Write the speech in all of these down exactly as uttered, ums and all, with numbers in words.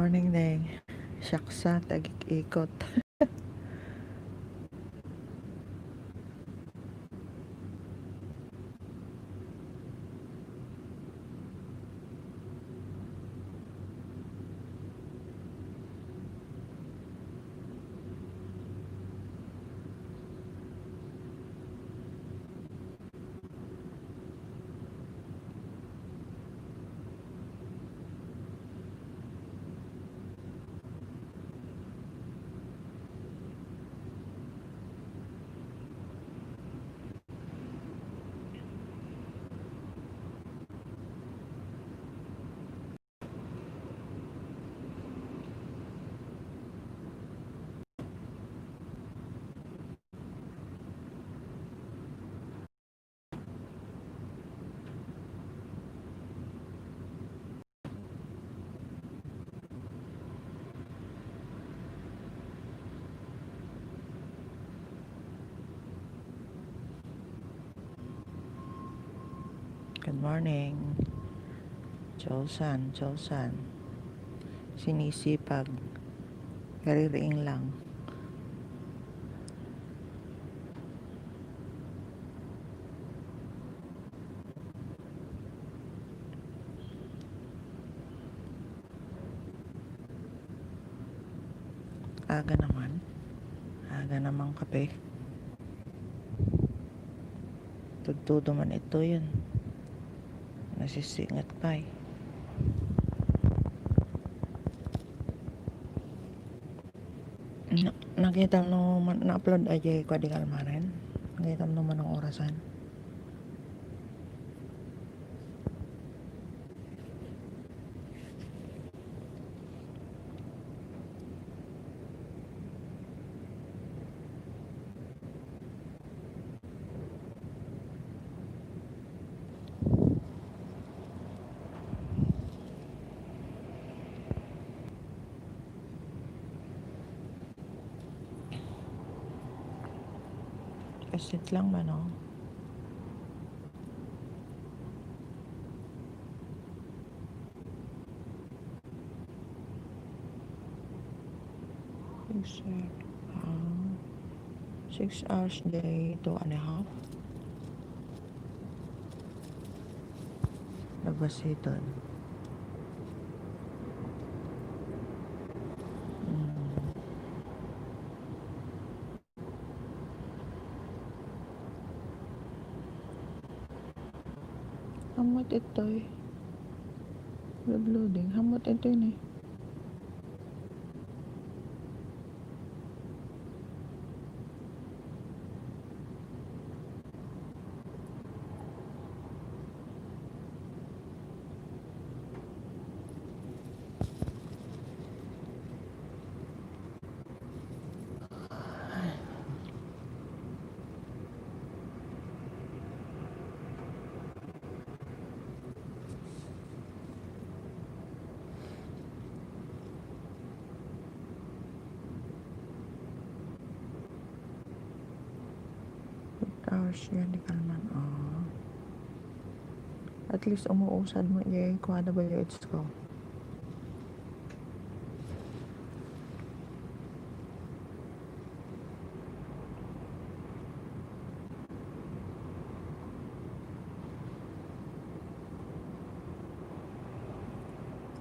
Morning, Deng. Siaksa, tagik-ikot. Good morning. Chosen, chosen. Sinisipag. Kaririing lang. Aga naman. Aga naman kape. Tudtudo man ito yun. Nasisingat pa eh. Na-, nakita mo man, na-upload a diay kua di kalmanen? Nakita mo man ang orasan? Pasit lang ba, no? Six, ah, six hours diay two and a half. Nagbasitan. Mm. Hammot itoy. Load loading. Hammot itoy ni. Eight hours yan, di kalman, oh. At least, umuusad mo, yay, kuha na ba yung its ko?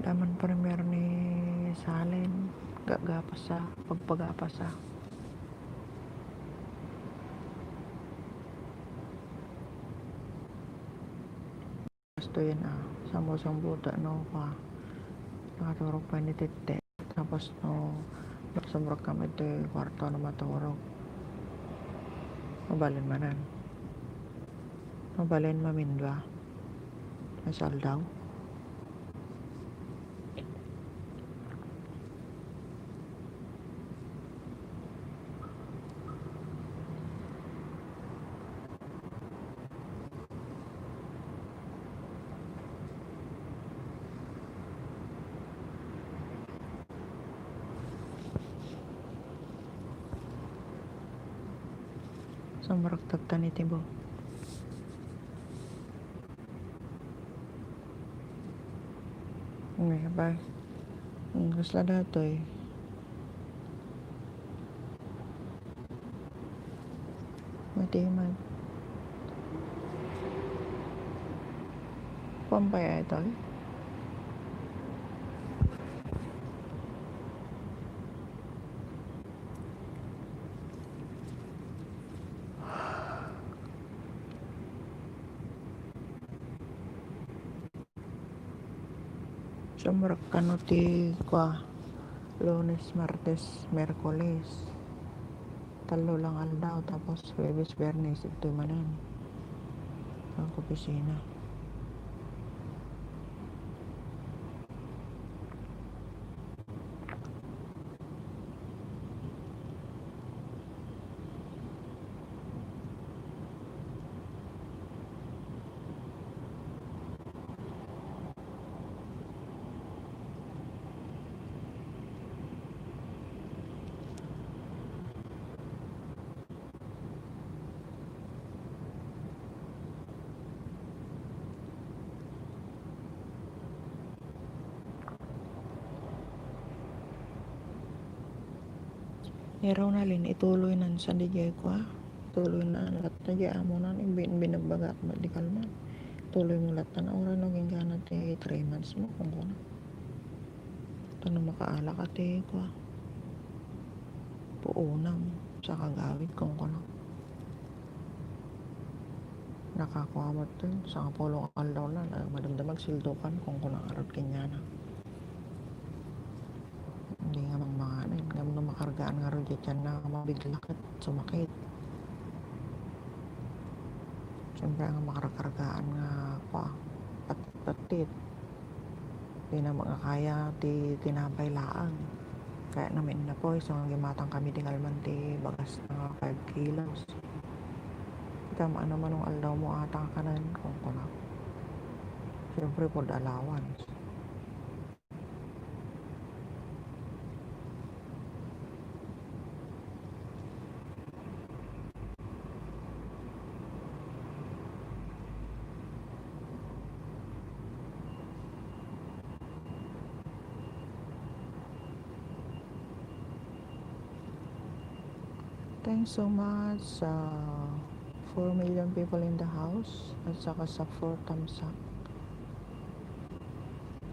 Daman premier ni Salen, gagapasa, pagpagapasa. Gusto yan, ah. Sambo-sambuta, no, pa. Nakaturog pa ni Tette. Tapos, no, sumrok kami iti kwarto no maturog. Mabalin manen. Mabalin mamindua. Masaldaw. Sumrok tagtan iti bo. May ba? Hmm, kasla datoy. Matiman. Pampay ay toy. Sumrek kano ti kua, Lunes, Martes, Miyerkules. Tallo lang aldaw, tapos Huwebes, Biyernes, igtoy manen. Ang opisina. Ni Ronalyn, ituloy nan sa di jay kua. Ituloy na latta jay amo nan, bin-, binabbaga ak met di kalman. Ituloy mo latta na, uray no, inggana ti three months mo, kung kuna. Tano makaala ka ti kua. Puonam, sa kagawid, kung kuna. Nakakua met ti sangapulo nga aldaw na, na madamdama agsildukan, kung kuna ngarud kenkuana. Hindi nga mangmangan, ngem no makargaan ngarud ti tianna, mabigla ket sumakit. Siyempre, nga makarkargaan nga, kua, patit-patit. Di na makakaya ti tinapay laeng. Kaya namin na po, isu nga gimatang kami di kalman ti bagas nga five kilos. Ita, maano man nga aldaw mo ata kanan, kung kuna. Siyempre, food allowance. Thanks so much sa four million people in the house at saka sa four thumbs up.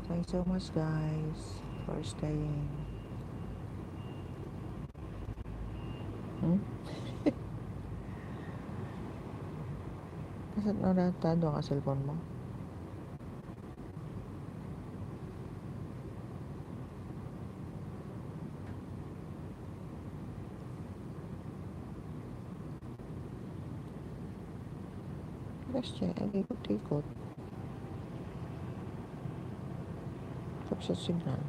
Thanks so much, guys, for staying. Hmm? Kasat no data, dua ka cellphone mo? Basta, ikot-ikot. Tapos sa signal.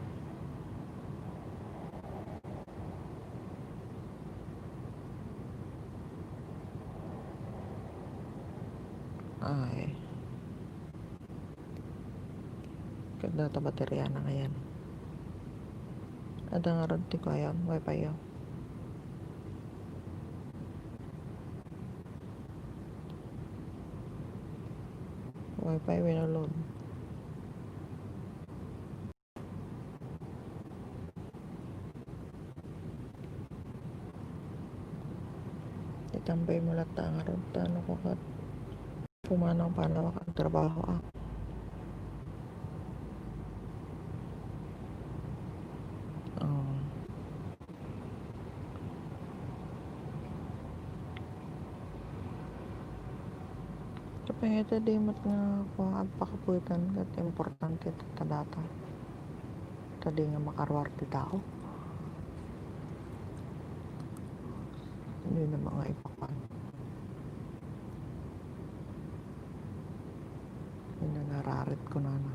Ay. Kada ta baterya na ngayon. Ada nga rod ti kuayon, wifi yo. Wifi wenno load. Itambay mo latta ngarud ta no kakat pumanaw, panaw ka agtrabaho, ah. Oh. Kapay nga ita, di met nga kua, agpakapuetan ket importante ita ta data. Ta di nga makaruar ti tao. Di na nga ipapan. Di na nararit ko na na.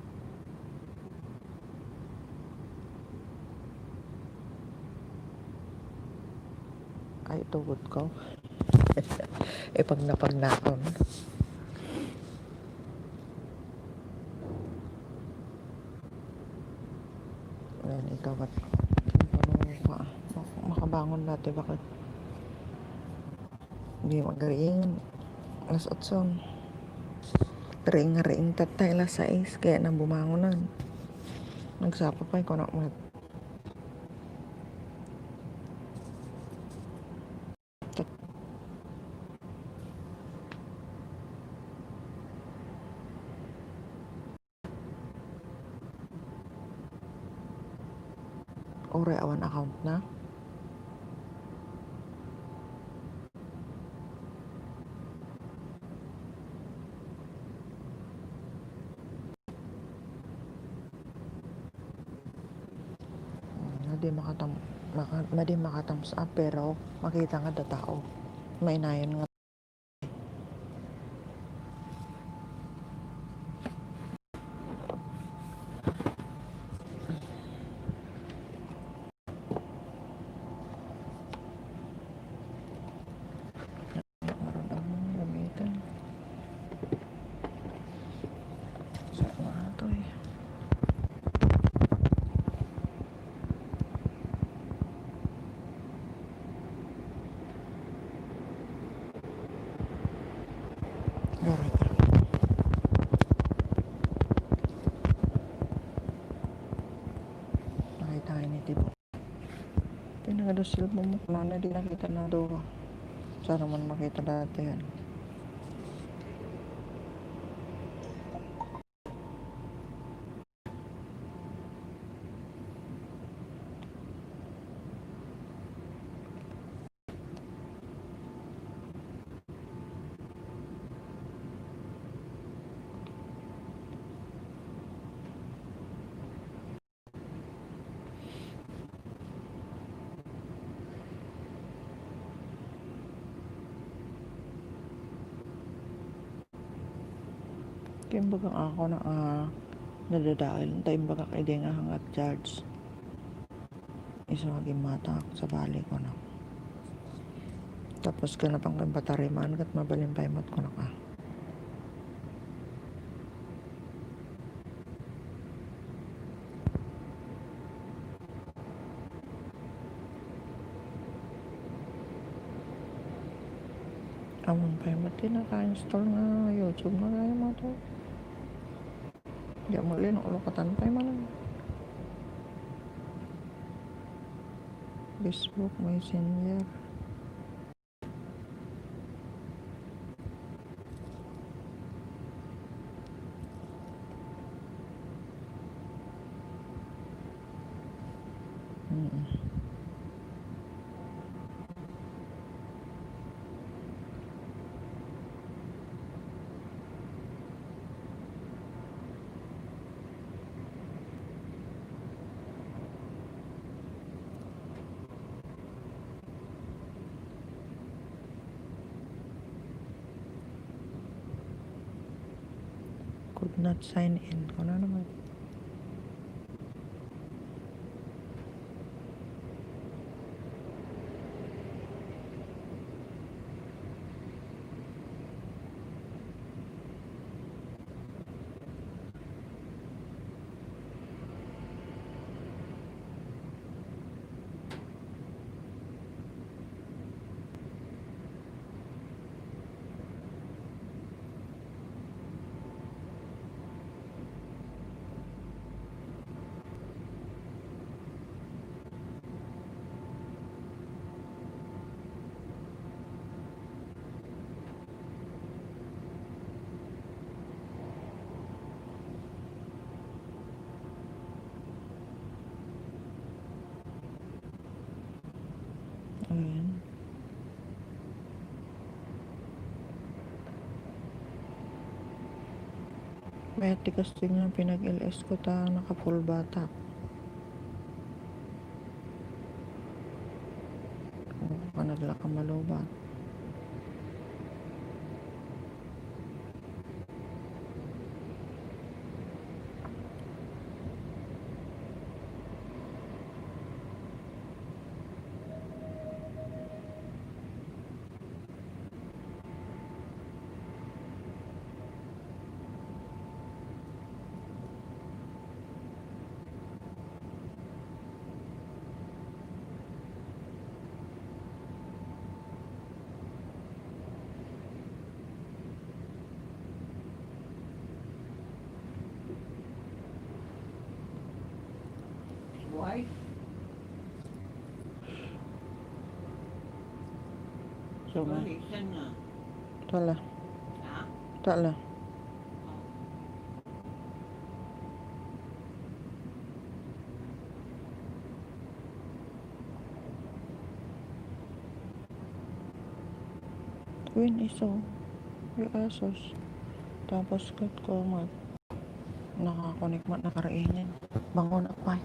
Ay, tugot ko. Ipagnapagnaon. Ayan, ikaw, ba't, ano, ma-, makabangon dati, bakit? Di magariing. Alas otso. Riing-riing tattay, alas sais, kaya na bumangonan. Nagsapa pay, kunak mo, Uray awan account na. Hmm, madi makatam-, maka-, madi maka-thumbs up, pero makita nga da tao. Mainayon nga. Aron ang gamitan. Sa mga to eh. Nakita ni Tibo. Pinagado cellphone mo, kunana di nakita na do. Sana man makita dati yan. Kimbagak ako na, ah, nadadael. Ta imbagak idi nga hangat charge. Isu nga gimmatangak sa bali ko na. Tapos kana pang battery man, ket mabalin pay met ko na ka. Awan pay met ti naka-install nga YouTube nga gayam to. Di mo lin, ulokatan pay man. Facebook Messenger. Mm. Could not sign in. Kunana man. Ayan. Mayat ti kastoy nga pinag-L S ko ta naka-full batak. O, panagla ka malubat. Why? So, ma- Sorry, saan nga? Tala. Ha? Tala. Oh. Wen isu. Yu asus. Tapos ket ko met. Nakakonek met nakaraingan. Bangon apay.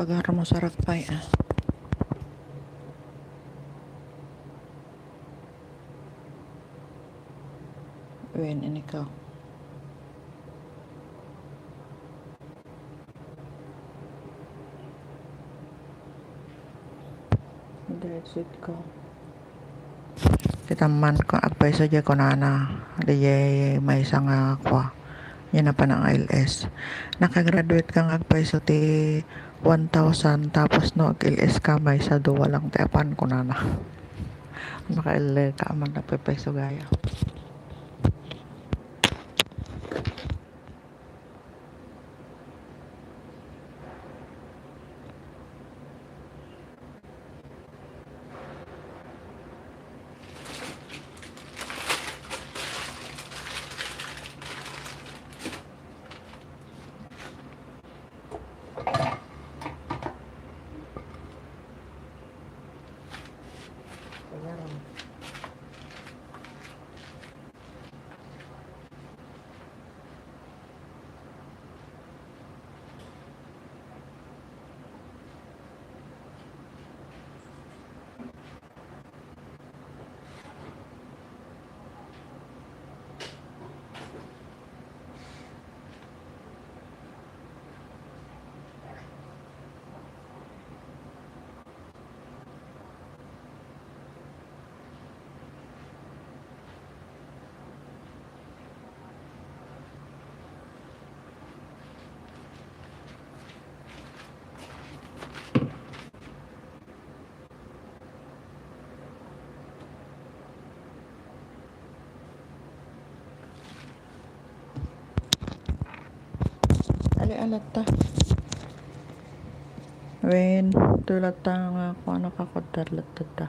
Agar mo sarak pay, ah. Wen, ini ka. Graduate ko. Kita man ko, agpayso diay kunana, diay maysa nga kua, diay napan nga L S. Nakagraduate ka nga agpayso ti one thousand, tapos no ag-L S ka, maysa, dua lang ti apan kunana. Naka-L S ka man, nagpaypayso gaya. Ali, alatta. Wen, tulatta nga kuano ka, kudar latta ta.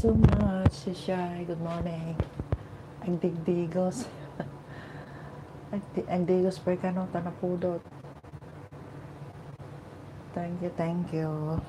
so much, Shishay. Good morning. Agdigdigos. Agdi-, agdigos per kano, ta napudot. Thank you, thank you.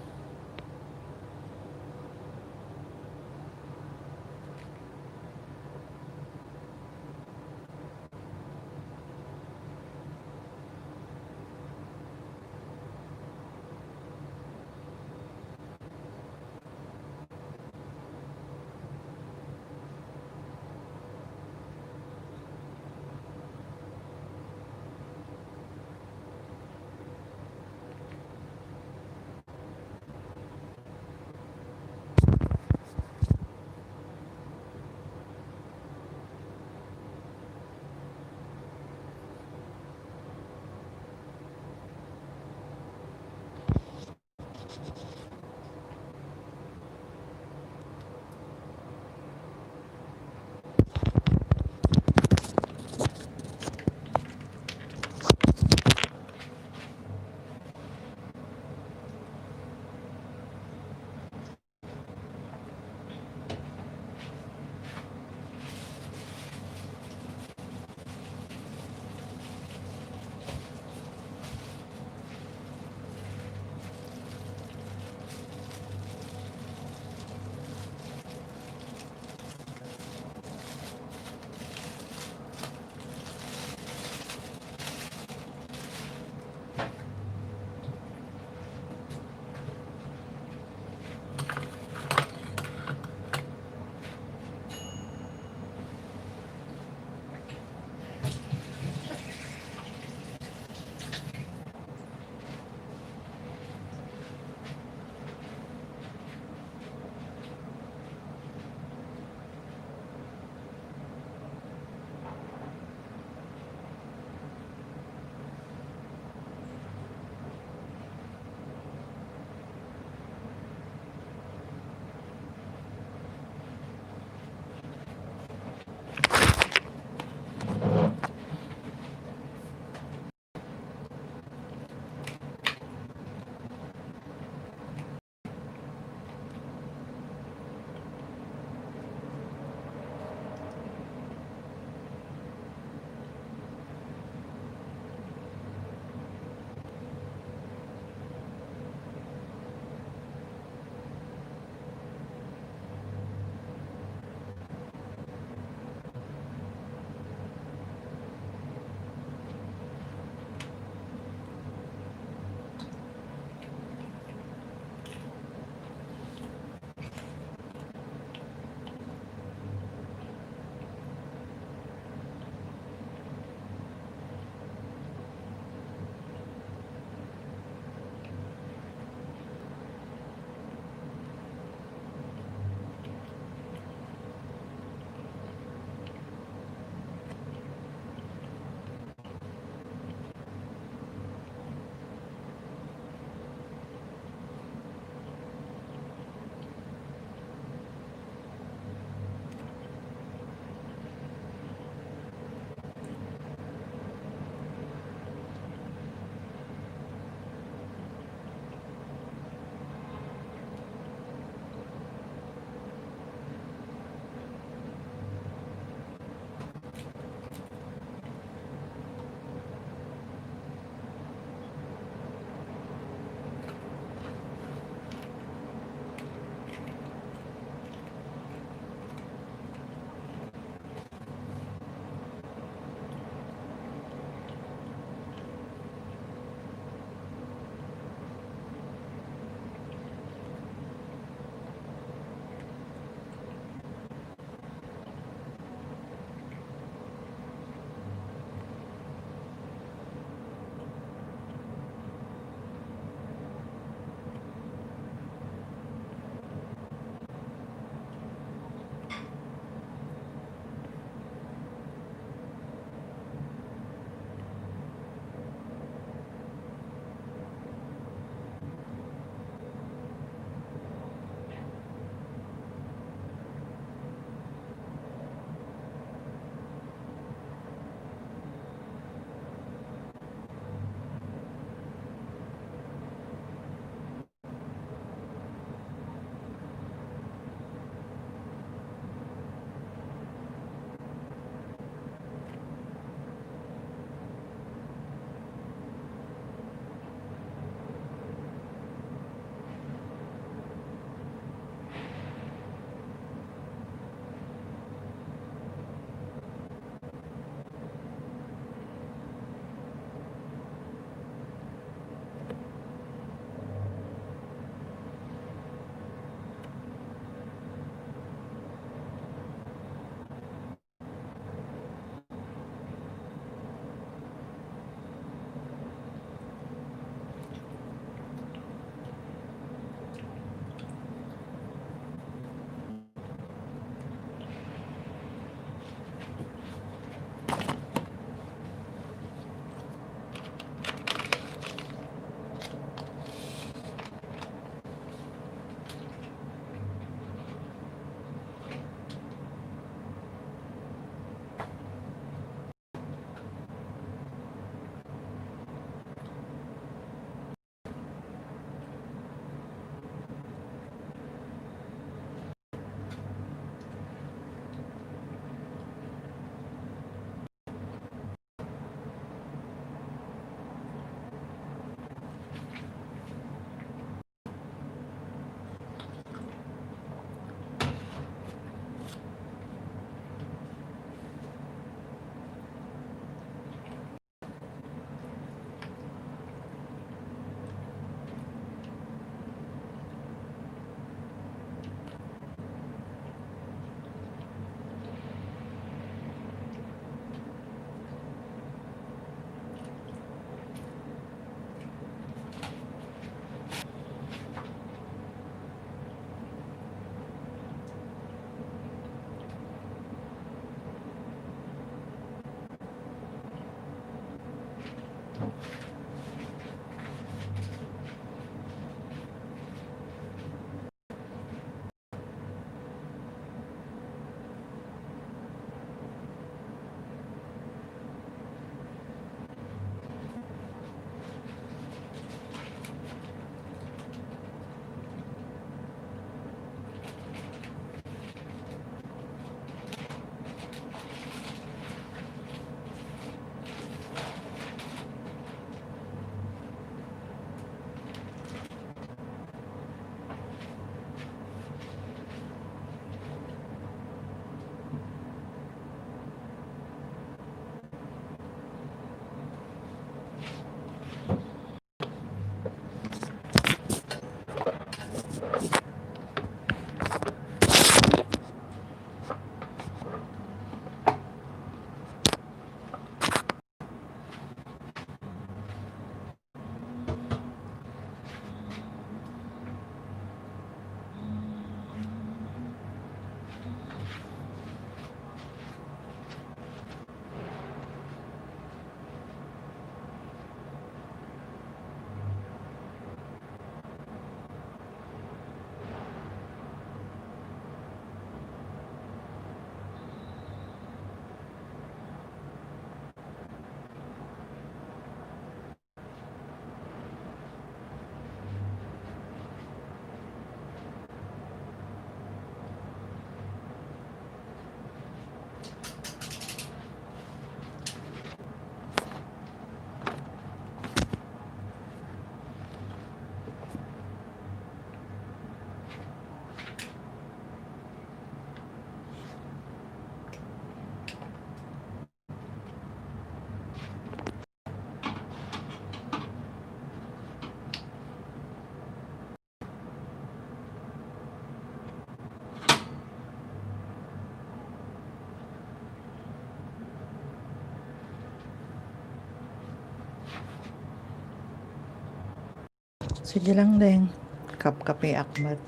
Sige lang, Deng. Kapkapeak met.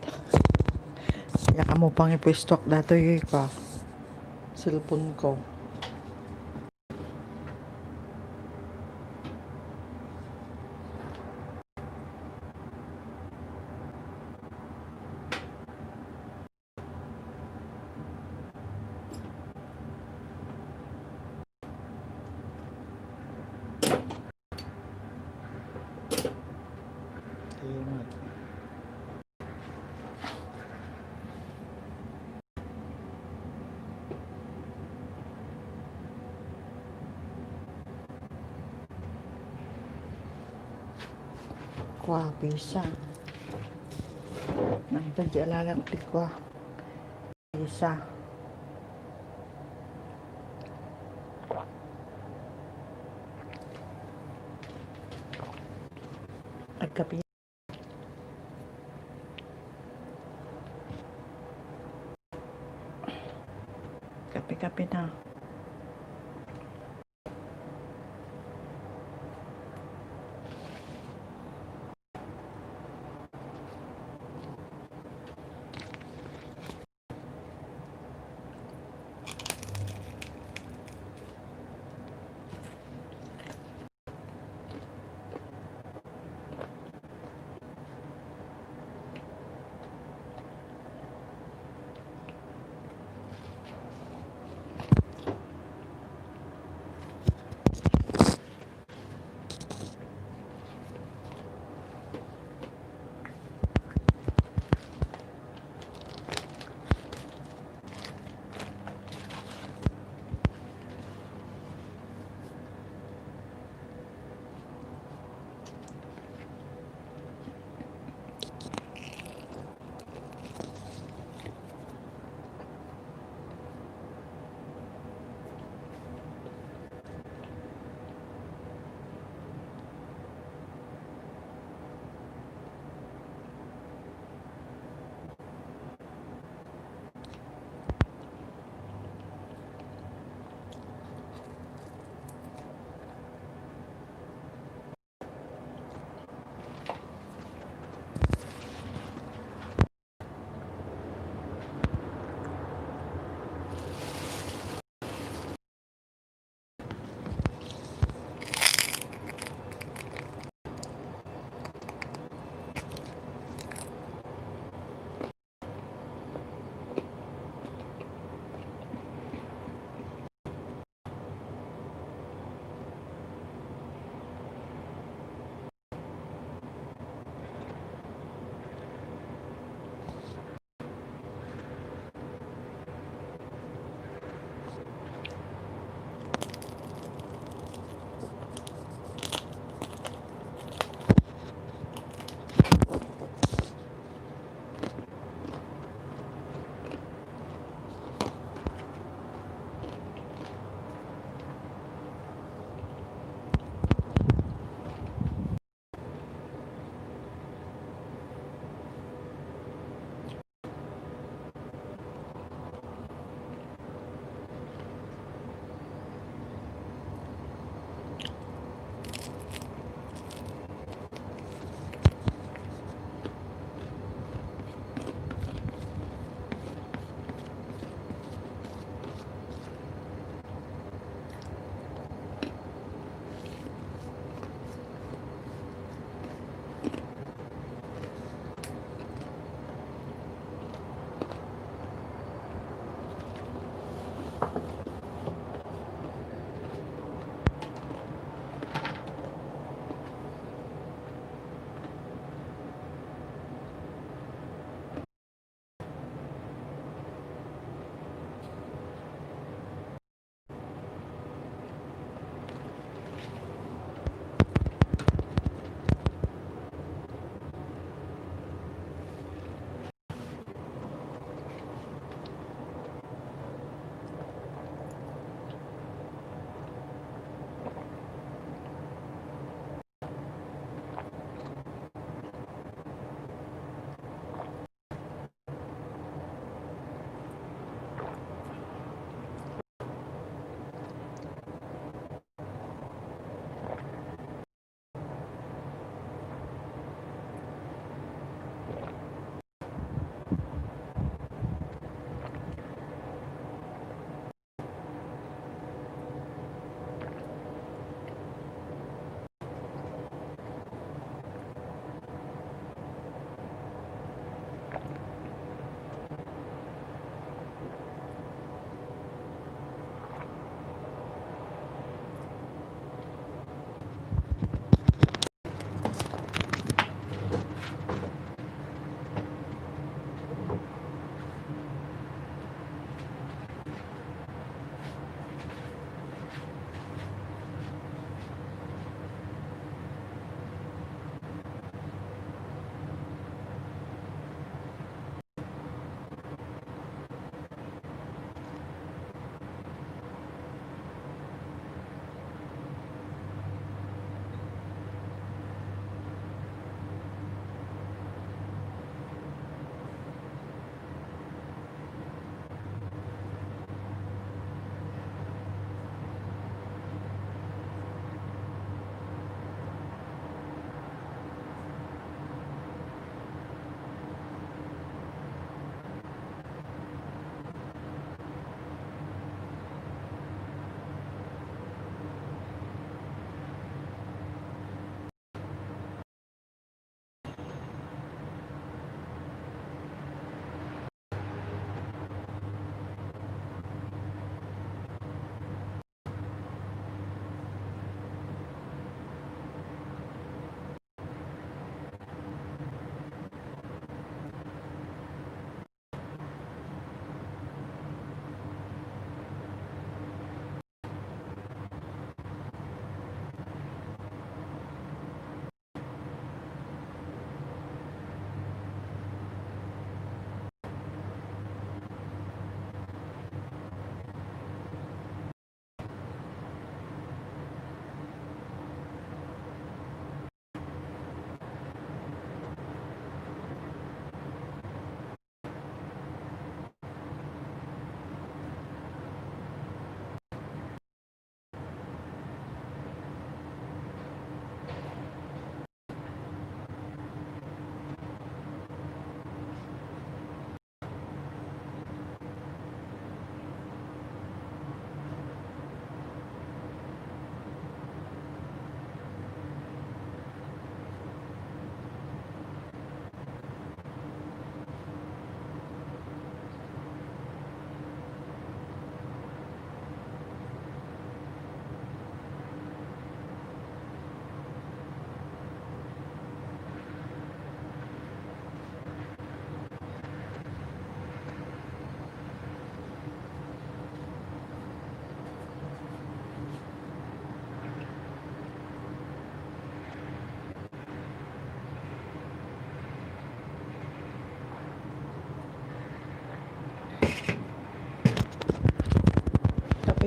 Diak ammo pangipwestoak datoy ko. Cellphone ko. Salamat. Kua, pisa. Nangta di alalak ti kua. Pisa. Agkape. Kape-kape na.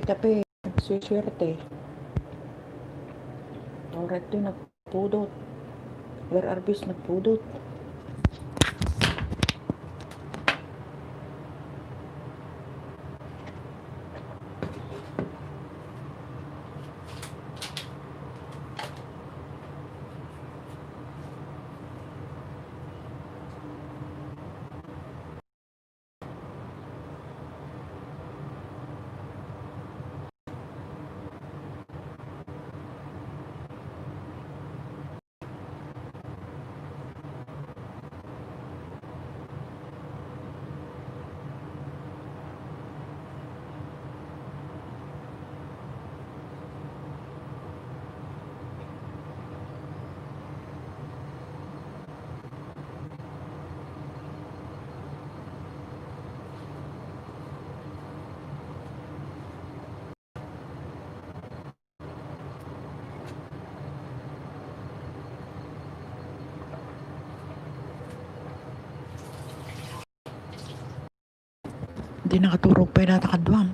Kape, nagsuswerte. Oras ito nagpudot. Where are these nagpudot? Di nakaturog pay data kaduam.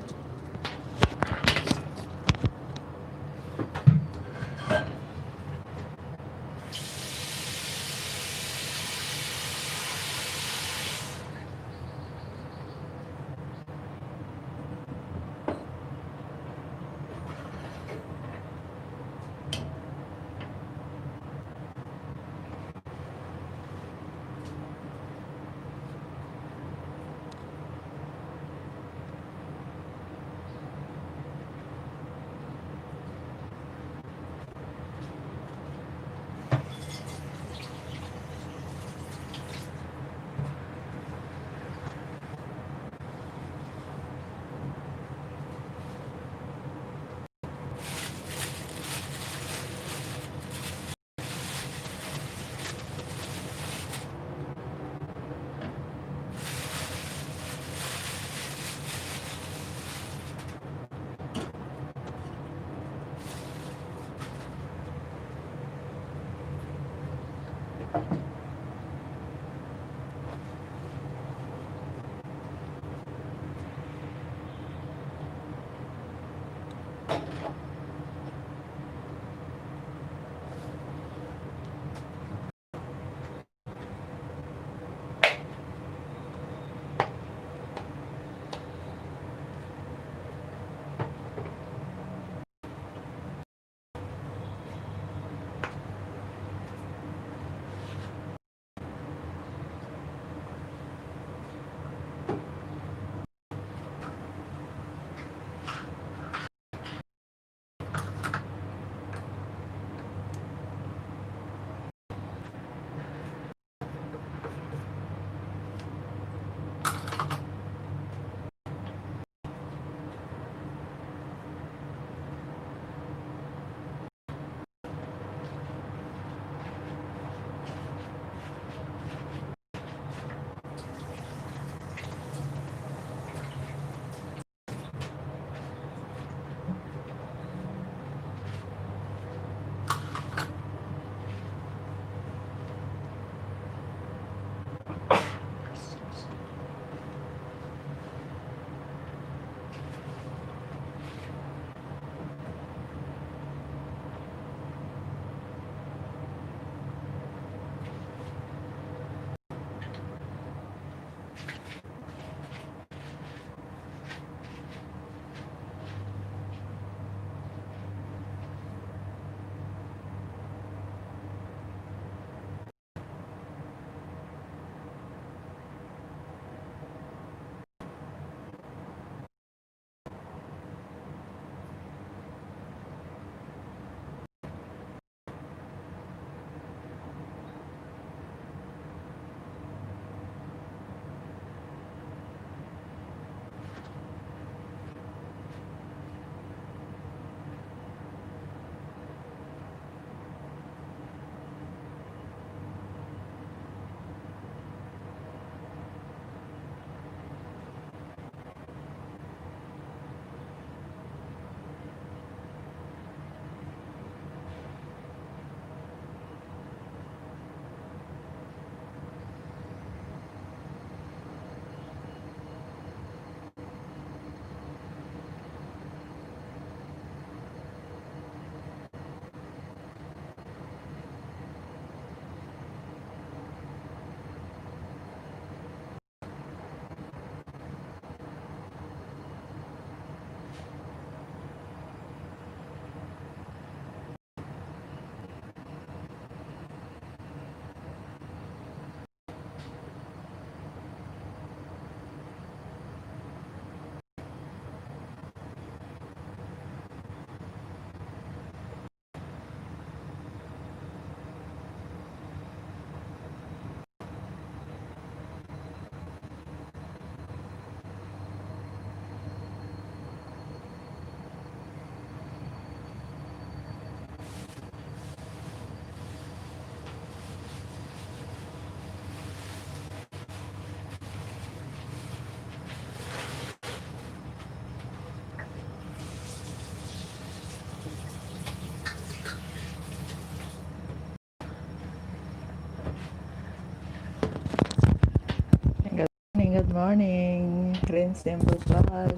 Morning, Rin Simple Vlog.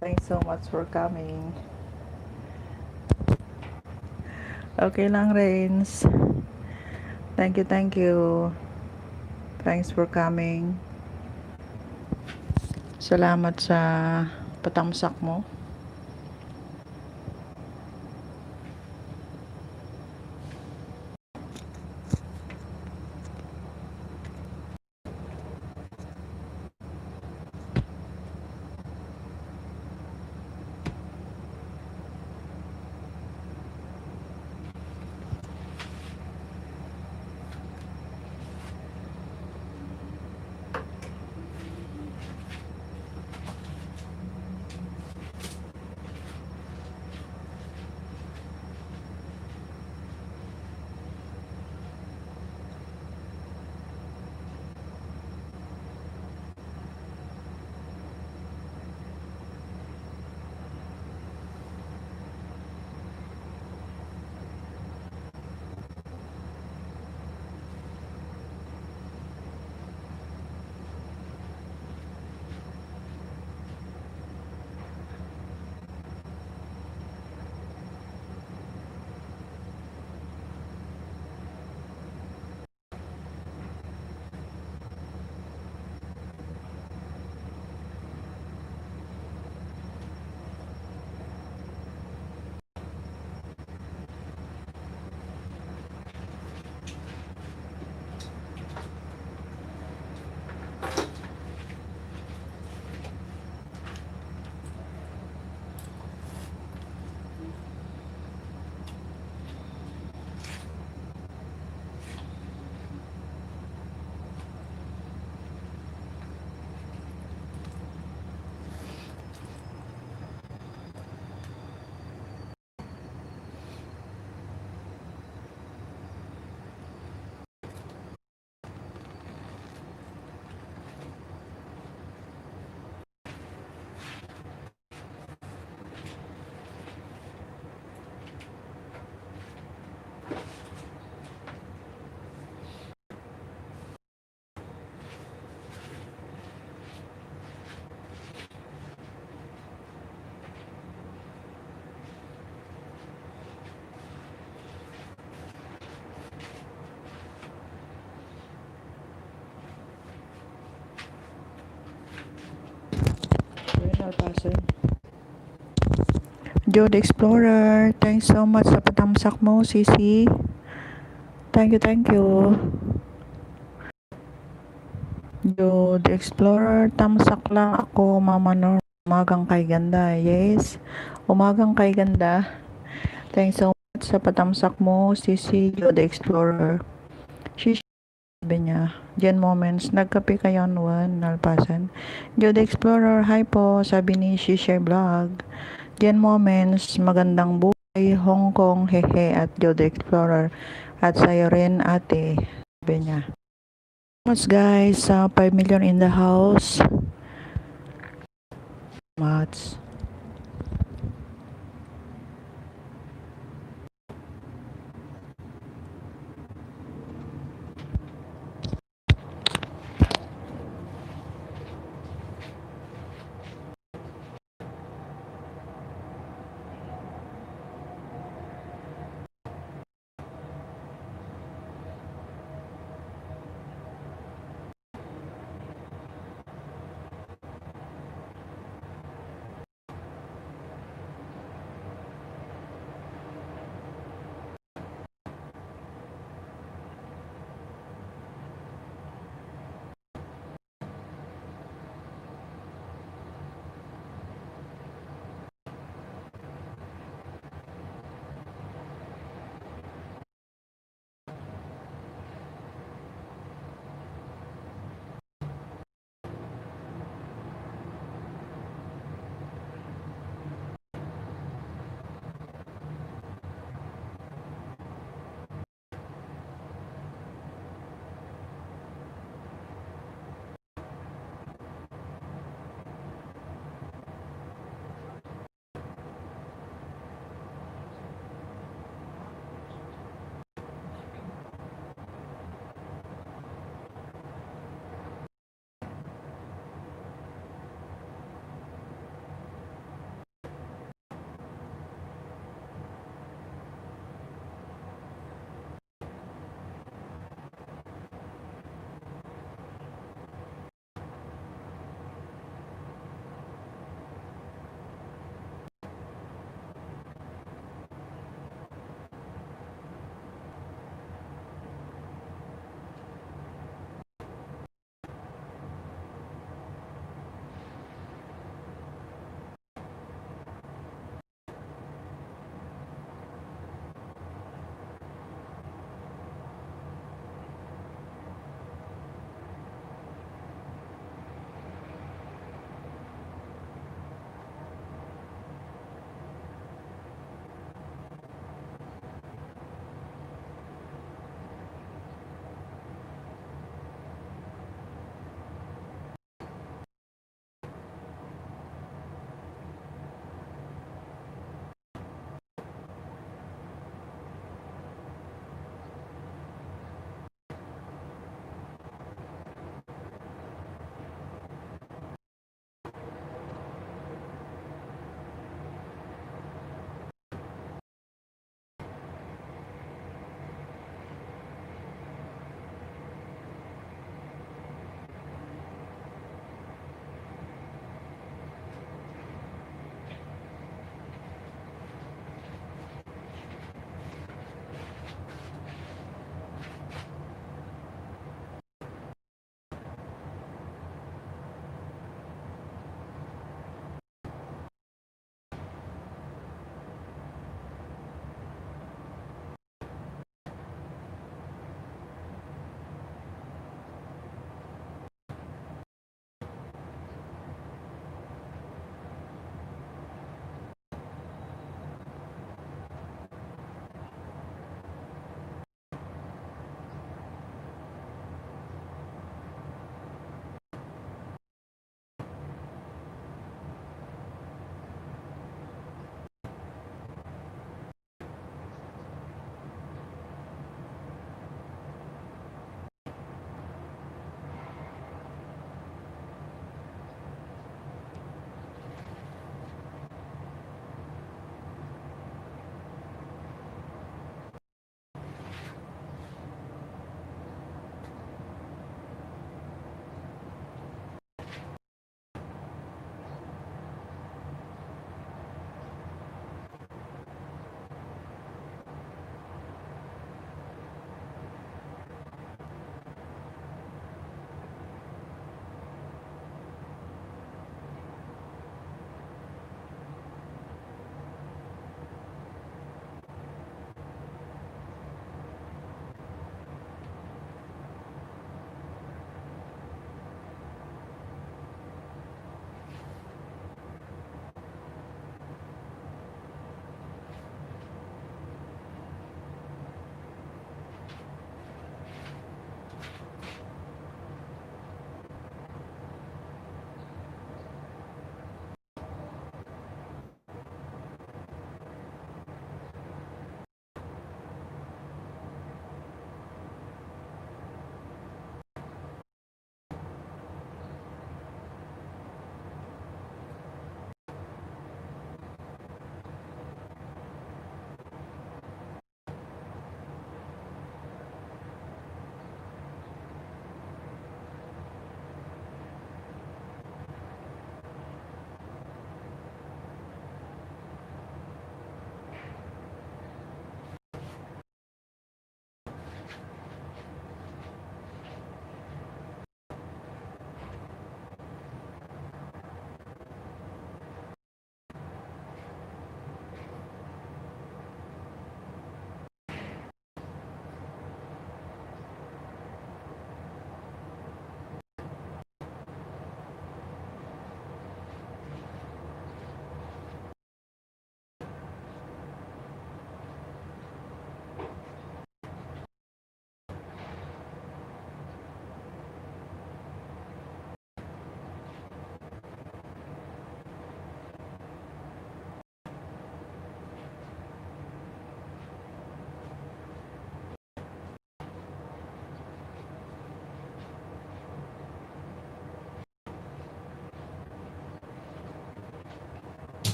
Thanks so much for coming. Okay lang, Rains. Thank you, thank you. Thanks for coming. Salamat sa patamsak mo. Ayun, nalpasan. Joe the Explorer, thanks so much sa patamsak mo, sisi. Thank you, thank you. Joe the Explorer, tamsak lang ako, Mama Nor. Umagang kay ganda, yes. Umagang kay ganda. Thanks so much sa patamsak mo, sisi Joe the Explorer. Sisi, sabi niya, Jen Moments, nagkape kayo, Juan, nalpasan. Joe the Explorer, hi po, sabi ni Shisha Vlog. Jen Moments, magandang buhay, Hong Kong, hehe, at Joe the Explorer. At sa'yo rin, ate, sabi niya. Much, guys, sa five million in the house. Much.